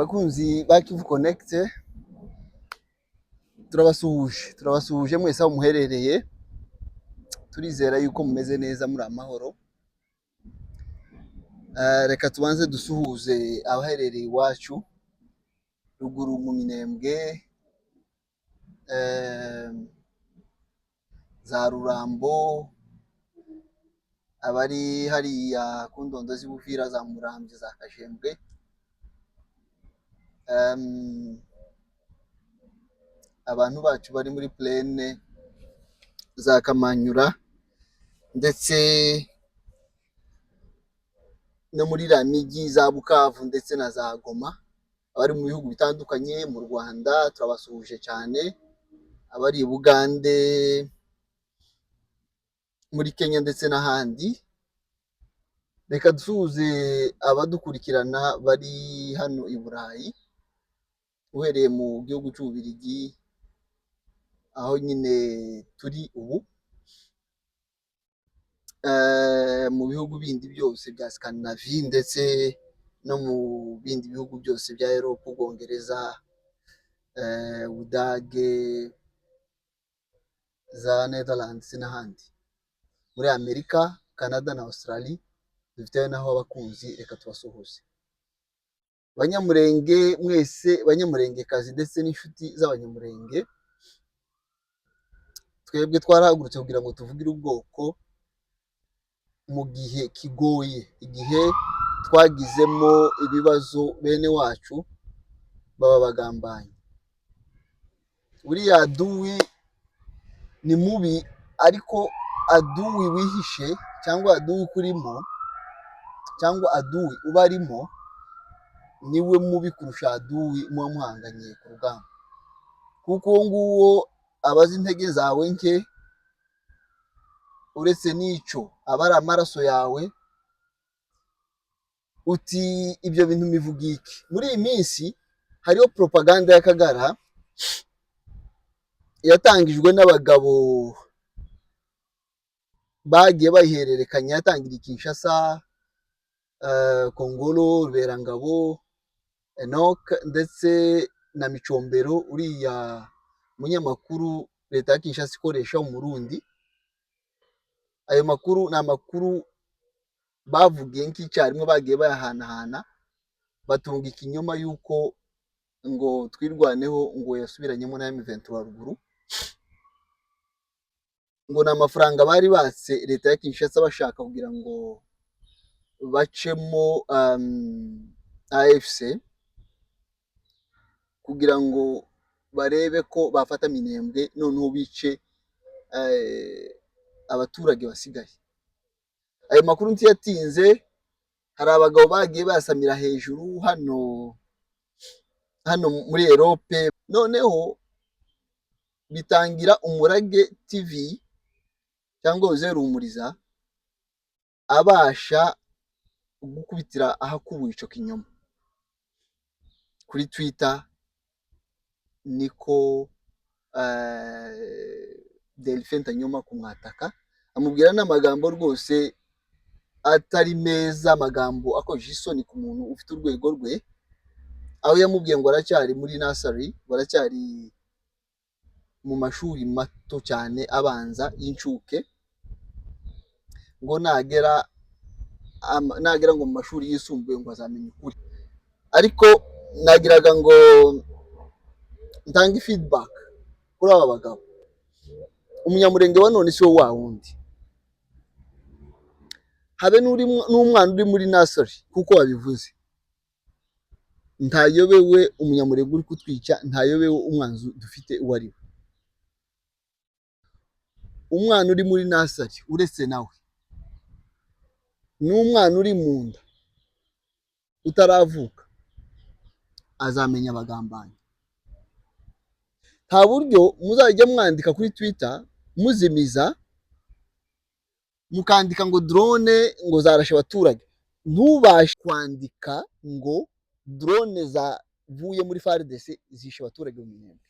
Bakunzi ba Kivu Connect, turabasuhuje, turabasuhuje mwese aho muherereye. Turizera yuko mumeze neza, muri amahoro. Reka tubanze dusuhuze abaherereye iwacu ruguru mu Minembwe, za Rurambo, abari hariya ku ndondo z'i Buvira, za Muramvya, za Kajembwe, abantu bacu bari muri plaine za Kamanyura ndetse no muri iriya mijyi za Bukavu ndetse na za Goma, abari mu bihugu bitandukanye mu Rwanda, turabasuhuje cyane, abari i Bugande, muri Kenya ndetse n'ahandi. Reka dusuhuze abadukurikirana bari hano i Burayi, uhereye mu gihugu cy'Ububiligi aho nyine turi ubu, mu bihugu bindi byose bya Scandinavie ndetse no mu bindi bihugu byose bya Europe, Ubwongereza, Ubudage, za Netherlands n'ahandi. Muri Amerika, Canada na Australie dufiteyo naho abakunzi, reka tubasuhuze. Banyamurenge mwese, Banyamurengekazi ndetse n'inshuti z'Abanyamurenge, twebwe twarahagurutse kugira ngo tuvugire ubwoko mu gihe kigoye, igihe twagizemo ibibazo, bene wacu baba bagambanyi. Buriya adui ni mubi, ariko adui wihishe cyangwa adui ukurimo cyangwa adui ubarimo niwe mubi kurusha adui muba muhanganye ku rugamba, kuko uwo nguwo aba azi intege zawe nke. Uretse n'icyo, aba ari amaraso yawe. Uti ibyo bintu bivuga iki? Muri iyi minsi hariho propaganda y'Akagara yatangijwe n'abagabo bagiye bayihererekanya, yatangiriye i Kinshasa, Kongolo, Ruberangabo, Enoch ndetse na Micombero, uriya munyamakuru leta ya Kinshasa ikoresha, Umurundi. Ayo makuru ni amakuru bavugiye nk'icyarimwe, bagiye bayahanahana, batunga ikinyoma yuko ngo Twirwaneho ngo yasubiranyemo na M23 ruguru, ngo ni amafaranga bari batse leta ya Kinshasa bashaka kugira ngo bacemo AFC, kugira ngo barebe ko bafata Minembwe, noneho bice abaturage basigaye. Ayo makuru ntiyatinze, hari abagabo bagiye basamira hejuru hano muri Europe, noneho bitangira Umurage TV cyangwa Ruhumuriza abasha gukubitira ahakubuye ico kinyoma kuri Twitter. Niko Delphin Ntanyoma kumwataka, amubwira n'amagambo rwose atari meza, amagambo akoje isoni ku muntu ufite urwego rwe, aho yamubwiye ngo aracyari muri nursery, ngo aracyari mu mashuri mato cyane abanza y'incuke, ngo nagera ngo mu mashuri yisumbuye ngo azamenya ukuri. Ariko nagiraga ngo ntange feedback kuri aba bagabo. Umunyamurenge wa none si wo wa wundi, habe n'umwana uri muri nursery kuko wabivuze, ntayobewe umunyamurenge uri kutwica, ntayobewe umwanzi dufite uwo ari we. Umwana uri muri nursery, uretse nawe n'umwana uri mu nda utaravuka, azamenya abagambanyi. Nta buryo muzajya mwandika kuri Twitter muzimiza, mukandika ngo drone ngo zarashe abaturage, ntubashe kwandika ngo drone zavuye muri FARDC zishe abaturage mu Minembwe.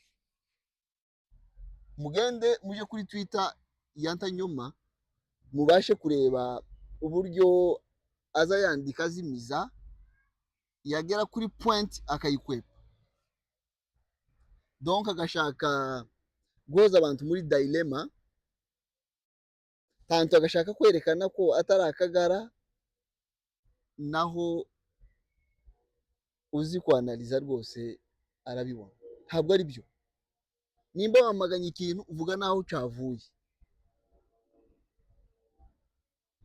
Mugende mujye kuri Twitter ya Ntanyoma, mubashe kureba uburyo aza yandika azimiza. Yagera kuri point akayikwepa, donc agashaka guhoza abantu muri dilemma, tantôt agashaka kwerekana ko atari akagara, naho uzi kwanaliza rwose arabibona. Ntabwo ari byo. Nimba wamaganye ikintu, uvuga naho cyavuye,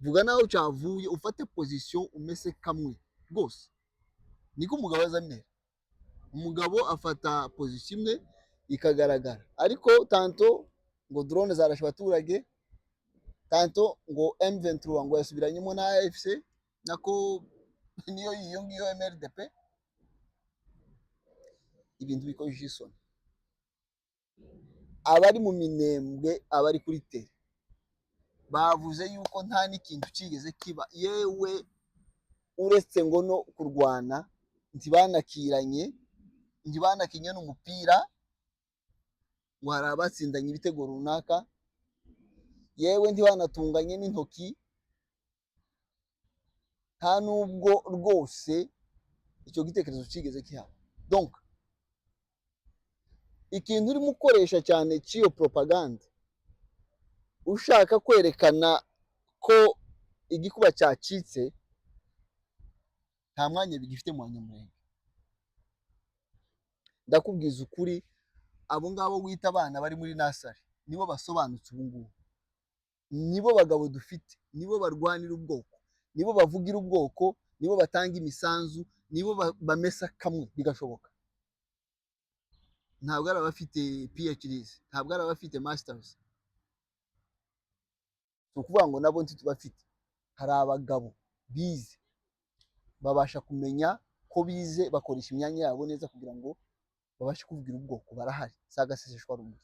vuga naho cyavuye, ufate position, umese kamwe rwose. Niko umugabo aza amera. Umugabo afata position imwe ikagaragara. Ariko tantôt ngo drone zarashe abaturage, tantôt ngo M23 ngo yasubiranyemo na AFC, nako niyo iyo ngiyo MRDP, ibintu bikojeje isoni. Abari mu Minembwe, abari kuri terrain, bavuze yuko nta n'ikintu kigeze kiba, yewe uretse ngo no kurwana ntibanakiranye, ntibanakinye n'umupira ngo hari abatsindanye ibitego runaka, yewe ntibanatunganye n'intoki. Nta nubwo rwose icyo gitekerezo kigeze kihaba. Donc ikintu urimo ukoresha cyane cy'iyo propaganda, ushaka kwerekana ko igikuba cyacitse, nta mwanya bigifite mu Banyamurenge. Ndakubwiza ukuri, abo ngabo wita abana bari muri nursery nibo basobanutse ubu ngubu, nibo bagabo dufite, nibo barwanira ubwoko, nibo bavugira ubwoko, nibo batanga imisanzu, nibo bamesa kamwe bigashoboka. Ntabwo ari abafite PhDs, ntabwo ari abafite masters. Si ukuvuga ngo nabo ntitubafite. Hari abagabo bize, babasha kumenya ko bize, bakoresha imyanya yabo neza kugira ngo babashe kuvugira ubwoko. Barahari, si agaseseshwa rumuri.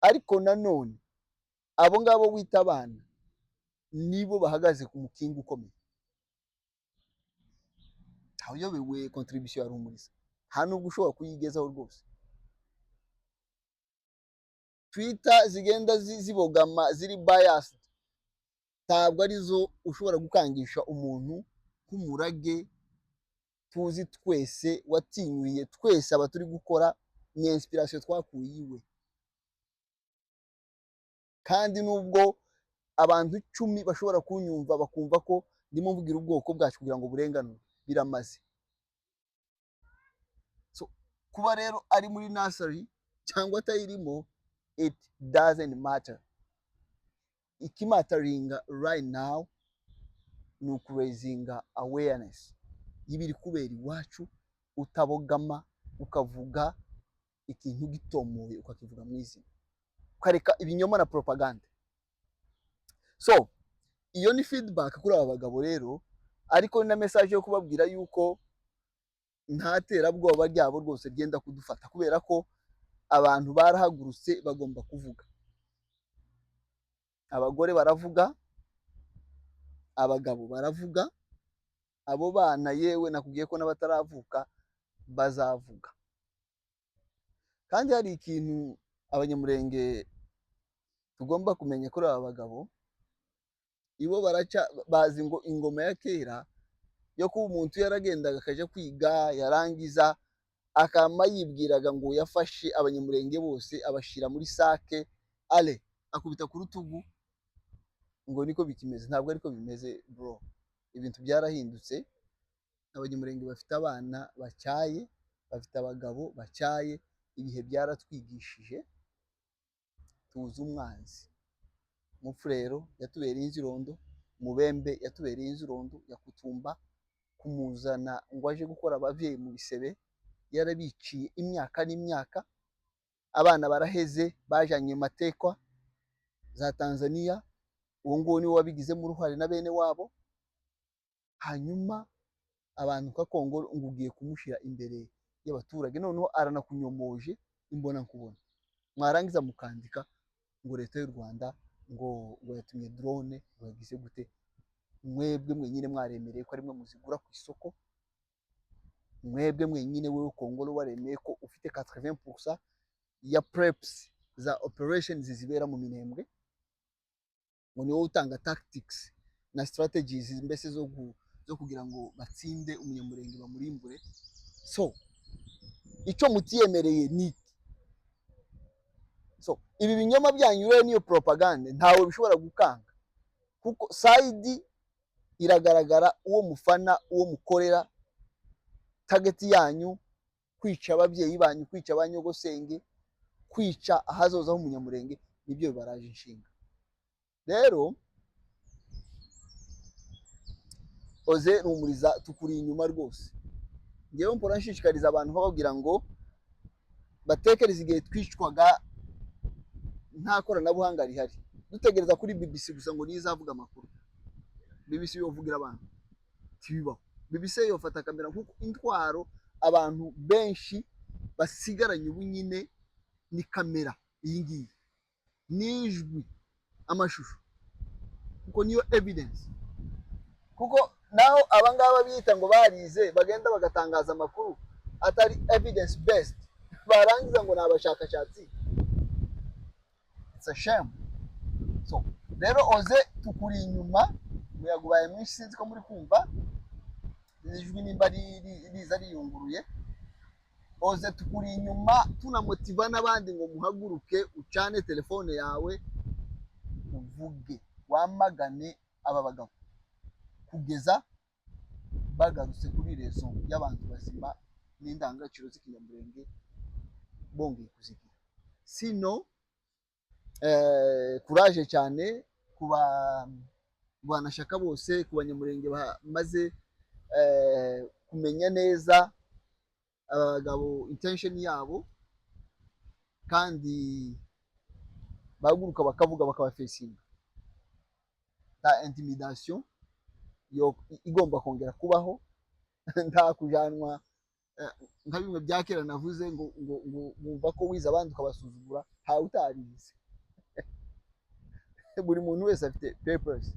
Ariko nanone abo ngabo wita abana nibo bahagaze ku mukingo ukomeye. Ntawe uyobewe contribution ya Ruhumuriza, nta nubwo ushobora kuyigezaho rwose. Twitter zigenda zibogama, ziri biased, ntabwo arizo ushobora gukangisha umuntu nk'umurage tuzi twese, watinyuye twese aba turi gukora. Ni inspiration twakuye iwe. Kandi nubwo abantu 10 bashobora kunyumva bakumva ko ndimo mvugira ubwoko bwacu kugira ngo burenganurwe, biramaze. So kuba rero ari muri nursery cyangwa atayirimo, it doesn't matter. Ikimatteringa right now ni ukuraisinga awareness y'ibiri kubera iwacu, utabogama, ukavuga ikintu gitomoye, ukakivuga mu izina, ukareka ibinyoma na propaganda. So iyo ni feedback kuri aba bagabo rero, ariko ni na message yo kubabwira yuko nta terabwoba ryabo rwose ryenda kudufata, kubera ko abantu barahagurutse, bagomba kuvuga. Abagore baravuga, abagabo baravuga, abo bana yewe nakubwiye ko n'abataravuka bazavuga. Kandi hari ikintu Abanyamurenge tugomba kumenya kuri aba bagabo. Ibo baraca bazi ngo ingoma ya kera yo kuba umuntu yaragendaga akajya kwiga, yarangiza akama yibwiraga ngo yafashe Abanyamurenge bose abashyira muri sake, ale akubita ku rutugu, ngo niko bikimeze. Ntabwo ariko bimeze, bro. Ibintu byarahindutse. Abanyamurenge bafite abana bacyaye, bafite abagabo bacyaye. Ibihe byaratwigishije, tuzi umwanzi. Mupfurero yatubereye inzirondo, Mubembe yatubereye inzirondo, Yakutumba kumuzana ngo aje gukora abavyeyi mu bisebe, yarabiciye imyaka n'imyaka, abana baraheze, bajanye matekwa za Tanzania. Uwo nguwo niwe wabigizemo uruhare na bene wabo. Hanyuma abantu nka Kongo ngo ugiye kumushira imbere y'abaturage, noneho aranakunyomoje imbona nkubona. Mwarangiza mukandika ngo leta y'u Rwanda ngo yatumye drone, ngo yagize gute. Mwebwe mwenyine mwaremereye ko ari mwe muzigura ku isoko. Mwebwe mwenyine, wewe Kongolo, waremeye ko ufite 80% ya preps za operations zibera mu Minembwe, ngo ni wowe utanga tactics na strategies mbese zo zo kugira ngo batsinde Umunyamurenge, bamurimbure. So icyo mutiyemereye ni iki? So ibi binyoma byanyu rero, niyo propagande, ntawe bishobora gukanga, kuko side iragaragara, uwo mufana, uwo mukorera. Target yanyu kwica ababyeyi banyu, kwica abanyogosenge, kwica ahazoza h'Umunyamurenge, nibyo bibaraje inshinga. Rero Oze Rumuriza, tukuri inyuma rwose. Ngewe mpora nshishikariza abantu, bababwira ngo batekereze igihe twicwaga nta koranabuhanga rihari, dutegereza kuri BBC gusa ngo niyo izavuga amakuru. BBC yovugira abantu? Ntibibaho. BBC yofata kamera? Kuko intwaro abantu benshi basigaranye ubu nyine ni kamera iyi ngiyi n'ijwi, amashusho, kuko niyo evidence. Kuko naho abangaba biyita ngo barize, bagenda bagatangaza amakuru atari evidence based, barangiza ngo ni abashakashatsi. It's a shame. So rero Oze, tukuri inyuma. Umuyaga ubaye mwinshi, sinzi ko muri kumva ijwi nimba riza riyunguruye. Oze, tukuri inyuma, tunamotiva n'abandi ngo muhaguruke, ucane telefone yawe, uvuge, wamagane aba bagabo kugeza bagarutse kuri raison y'abantu bazima n'indangagaciro z'Ikinyamurenge bongeye kuzigira. Sino courage cyane ku barwanashyaka bose, ku Banyamurenge bamaze kumenya neza abagabo, intention yabo, kandi bahaguruka bakavuga, bakabafacinga. Nta intimidation yo igomba kongera kubaho, nta kujanwa nka bimwe bya kera navuze ngo wumva ko wize abandi ukabasuzugura. Ntawe utarize, buri muntu wese afite papers.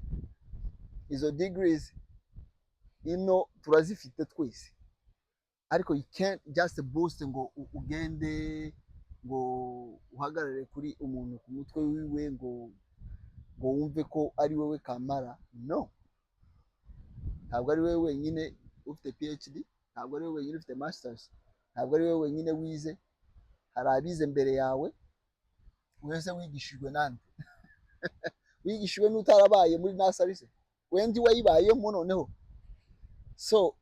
Izo degrees ino turazifite twese, ariko you can't just boast ngo ugende ngo uhagarare kuri umuntu ku mutwe wiwe ngo wumve ko ari wowe kamara. No, ntabwo ari wowe wenyine ufite PhD, ntabwo ari wowe wenyine ufite masters, ntabwo ari wowe wenyine wize. Hari abize mbere yawe. Wese wigishijwe nande? Wigishijwe n'utarabaye muri nursery se? Wendi wayibayemo noneho. So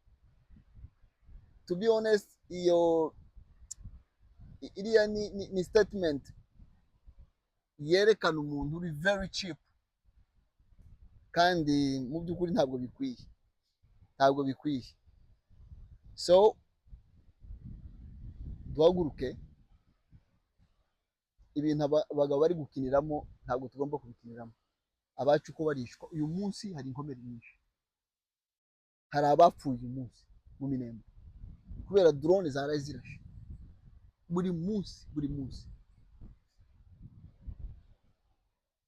to be honest, iyo iriya ni statement yerekana umuntu uri very cheap, kandi mu by'ukuri ntabwo bikwiye, ntabwo bikwiye. So duhaguruke. Ibintu abagabo bari gukiniramo, ntabwo tugomba kubikiniramo. Abacu uko barishwa uyu munsi, hari inkomere nyinshi, hari abapfuye uyu munsi mu Minembwe kubera drone zaraye zirashe. Buri munsi, buri munsi,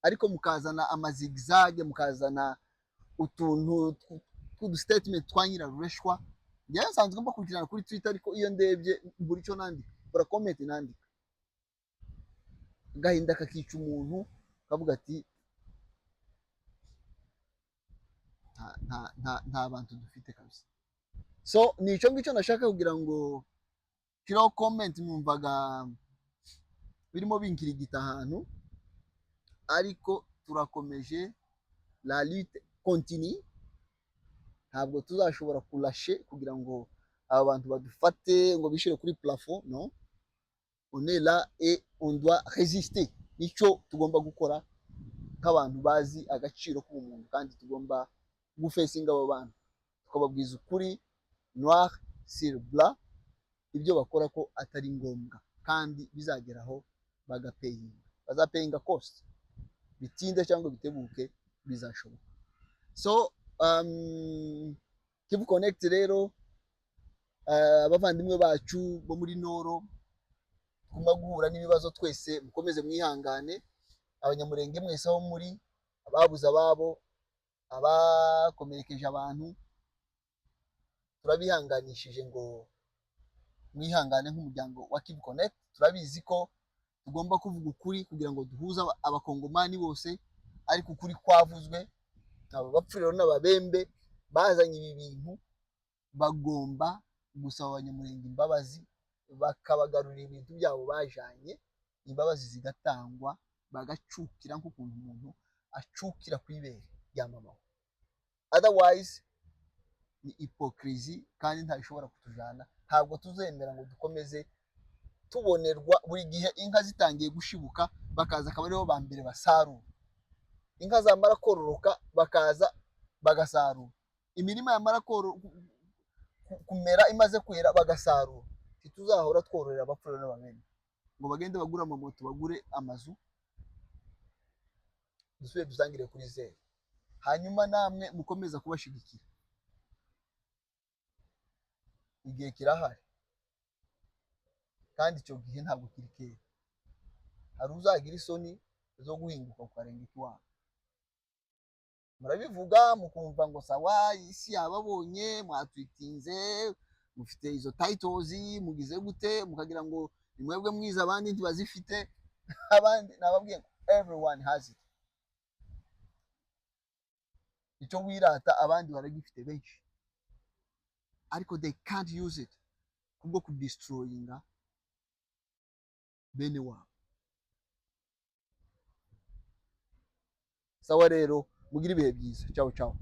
ariko mukazana amazigzag, mukazana utuntu tw'udu statement twa nyirarureshwa. Njyewe nsanzwe mbakurikirana kuri Twitter, ariko iyo ndebye mbura icyo nandika, mbura comment nandika. Agahinda kakica umuntu, kavuga ati nta bantu dufite kabisa. So ni icyo ngicyo nashaka kugira ngo kiriho comment. Numvaga birimo binkirigita ahantu, ariko turakomeje, la lutte continue. Ntabwo tuzashobora kulâcher kugira ngo aba bantu badufate ngo bishire kuri plafond. No, on est là et on doit résister. Nicyo tugomba gukora nk'abantu bazi agaciro k'ubumuntu, kandi tugomba gufacinga abo bantu, tukababwiza ukuri, noir sur blanc, ibyo bakora ko atari ngombwa, kandi bizageraho bagapayinga, bazapayinga cost, bitinde cyangwa bitebuke bizashoboka. So Kivu Connect rero, abavandimwe bacu bo muri Nord tugomba guhura n'ibibazo twese, mukomeze mwihangane. Abanyamurenge mwese aho muri, ababuze ababo, abakomerekeje abantu, turabihanganishije ngo mwihangane nk'umuryango wa Kivu Connect. Turabizi ko tugomba kuvuga ukuri kugira ngo duhuze Abakongomani bose, ariko ukuri kwavuzwe. Aba bapfurero n'Ababembe Bazanye ibi bintu, bagomba gusaba Abanyamurenge imbabazi, bakabagarurira ibintu byabo bajanye. Imbabazi zigatangwa, bagacukira nk'ukuntu umuntu acukira ku ibere rya mama we. Otherwise ni hypocrisy, kandi ntashobora kutujana. Ntabwo tuzemera ngo dukomeze tubonerwa buri gihe inka zitangiye gushibuka, bakaza akaba aribo ba mbere basarura. Inka zamara kororoka, bakaza bagasarura. Imirima yamara kumera, imaze kwera, bagasarura. Ntituzahora twororera Abapfura n'Ababembe ngo bagende bagure amamoto, bagure amazu, dusubire dusangire kuri zeru. Hanyuma namwe mukomeza kubashigikira, igihe kirahari, kandi icyo gihe ntabwo kiri kera. Hari uzagira isoni zo guhinguka ku karenge k'iwabo. Murabivuga mukumva ngo sawa, isi yababonye, mwatwitinze, mufite izo titles, mugize gute, mukagira ngo ni mwebwe mwiza, abandi ntibazifite. Abandi nababwiye ngo everyone has it. Icyo wirata abandi baragifite benshi, ariko they can't use it kubwo kudestroyinga bene wabo. Sawa rero, mugire ibihe byiza. Ciao ciao.